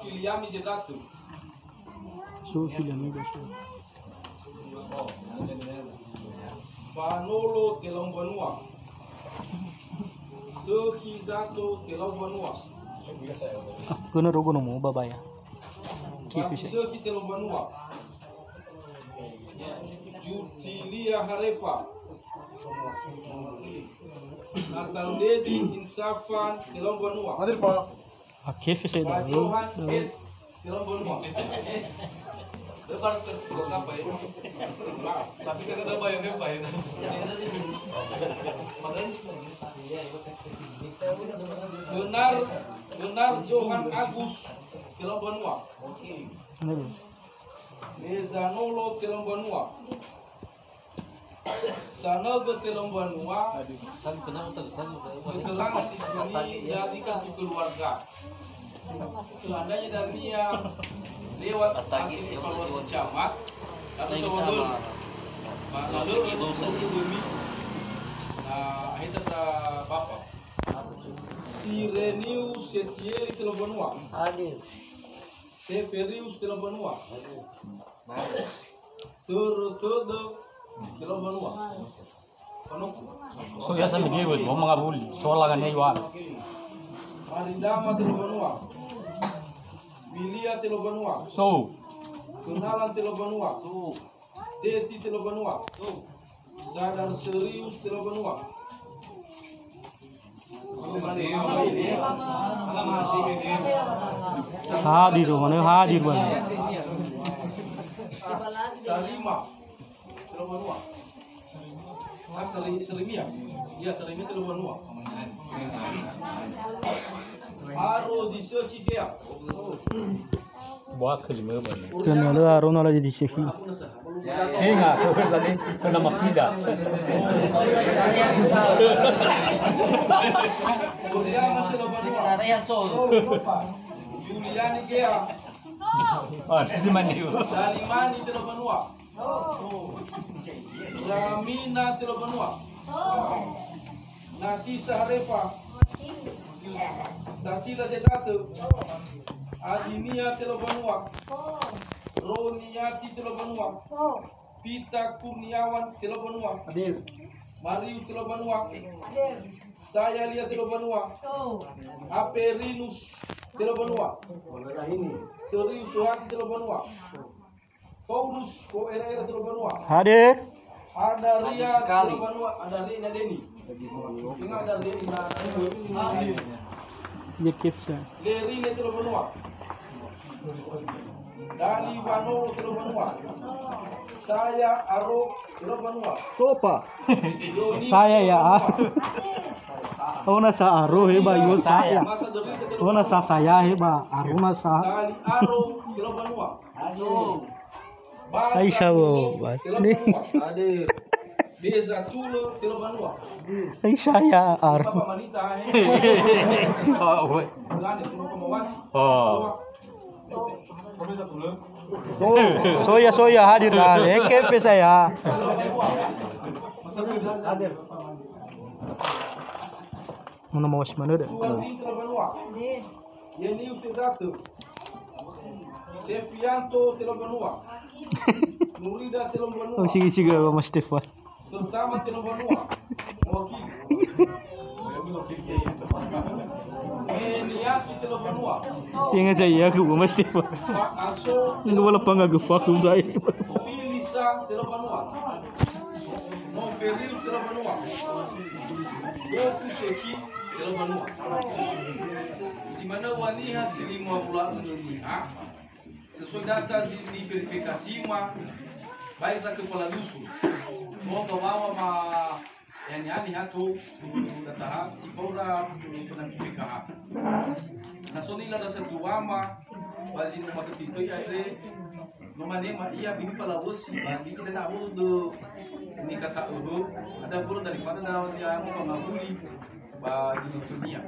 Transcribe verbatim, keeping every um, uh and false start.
Filiami Zedatu. So Filiami ba so. Banolo Telombanua. Sökhi Zato Telombanua. Ah, kena rogo nomo babaya. Kipi se. Sökhi Telombanua. Jutilia Harefa. Natal Dedi Insafan Telombanua. Hadir, Pak. Akefe saya dah. Johan Ed Telombanua. Lebar ter-, terus apa ya? Tapi kagak ada bayar, bayar. Benar, benar Johan Agus Telombanua. Ini. Mezanolo Telombanua. Sanögö Telombanua. Keterangan di sini dari kartu keluarga. Seandainya dania lewat hasil evaluasi camat, lalu sawalö, maka lö, lö, lö, lö, nah, akhirnya kata Bapak. Sirenius Setieli Telombanua. Hadir. Severius Telombanua. Törö Tödö Telombanua. Panoku. So ya sambil dia mau mengabuli. Soal dengan Yohan. Marindama Telombanua. Milia Telombanua. So. Kenalan Telombanua. So. Teti Telombanua. So. Sadar Serius Telombanua. Hadir, mana hadir, Bang? Salima. Telombanua. Ah, Sali-, Salimia. Iya, Salimia Telombanua. Aro zi sökhi gea. Boa kelima bani. Kena le arona lagi di sehi. Enggak, aku tadi pernah mapida. Juliani Gea. Ah, si mani. Dalimani Telombanua. Ramina Telombanua. Nafisa Harefa. Satila Zedatö. Adinia Telombanua. Roniati Telombanua. Pita Kurniawan Telombanua. Hadir. Marius Telombanua. Hadir. Saya Lia Telombanua. Aperinus Telombanua. Serius Sohati Telombanua. Paulus, ko era-era Telombanua. Hadir. Adaria Telombanua, Adaria Nadeni. Ingat Adaria Nadeni. Hadir. Ye kifsa. Lerine Telombanua. Dali Wanolo Telombanua. Saya Aro Telombanua. Sopa. Saya ya. Ona sa Aro he ba yo saya. Ona sa saya he ba Aro na sa. Dali Aro Telombanua. Aisa wo, bani. Aisa ya ar. Oh, soya, soya hadir na. Eke pe saya. Muna mawas manöda. Yenius Sedatö. Sefianto Telombanua. Nurida Telombanua. Oh, sige, sige, Mas Stefan. Terutama Telombanua. Wakil. Eniati Telombanua. Ingat saya, aku, Mas Stefan. Pak Aso. Ini wala pangagöfaku saya. Pilisa Telombanua. Novelius Telombanua. Gofu Seki Telombanua. Si manö ua niha si lima wulu niha, sesuai data zi-, diverifikasima, baik na kepala dusun. Mo bawawa ma yani-yani hato, data ha, si baura, pernah B P K H. Na so nila dasa tuama, ba zi no maketitoi aire, No mane ma ia bini falawösi, ba bini dana awö dö nikata'öhö, ada börö daripada na ya mangawuli ba di dunia.